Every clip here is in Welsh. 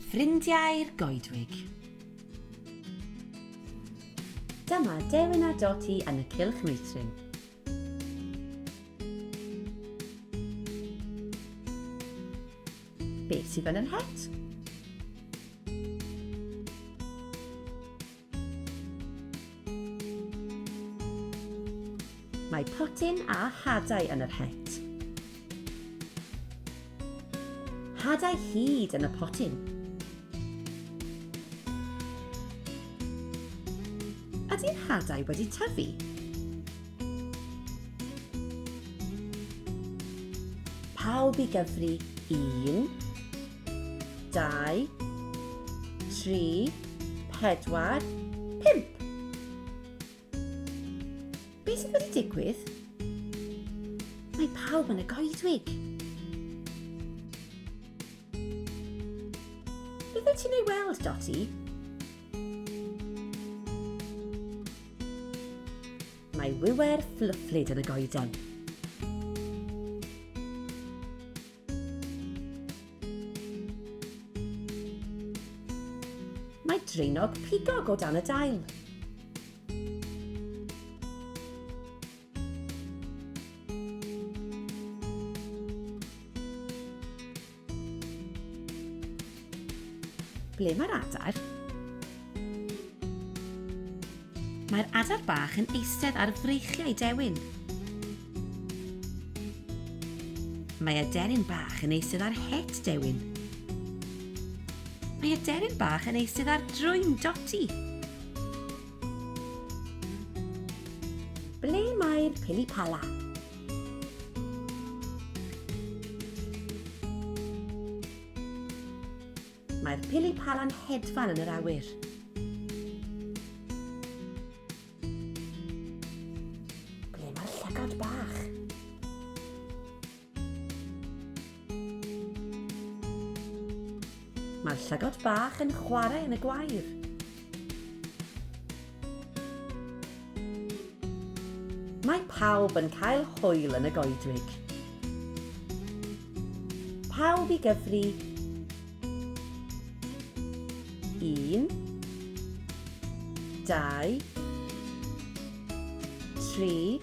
Ffrindiau'r goedwig. Dyma Dewin a Doti yn y Cylch Meithrin. Beth sydd yn yr het? Mae potyn a hadau yn yr het. Hadau hud yn y potyn. Ydy'r hadau wedi tyfu? Pawb i gyfri 1, 2, 3, 4, 5. Beth sydd wedi digwydd? Mae pawb yn y goedwig. Beth wyt ti'n ei weld, Dotty? Mae wiwer fflyfflyd yn y goeden. Mae draenog pigog o dan y dail. Ble mae'r adar? Mae'r adar bach yn eistedd ar freichiau dewin. Mae aderyn bach yn eistedd ar het dewin. Mae aderyn bach yn eistedd ar drwyn Doti. Ble mae'r pili pala? Mae'r pili pala'n hedfan yn yr awyr. Ble mae'r llygod bach? Mae'r llygod bach yn chwarae yn y gwair. Mae pawb yn cael hwyl yn y goedwig. Pawb i gyfri. 1, 2, 3,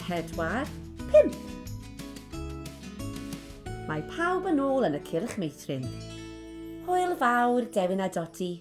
4, 5. Mae pawb yn ôl yn y cylch meithrin. Hwyl fawr, Dewin a Doti.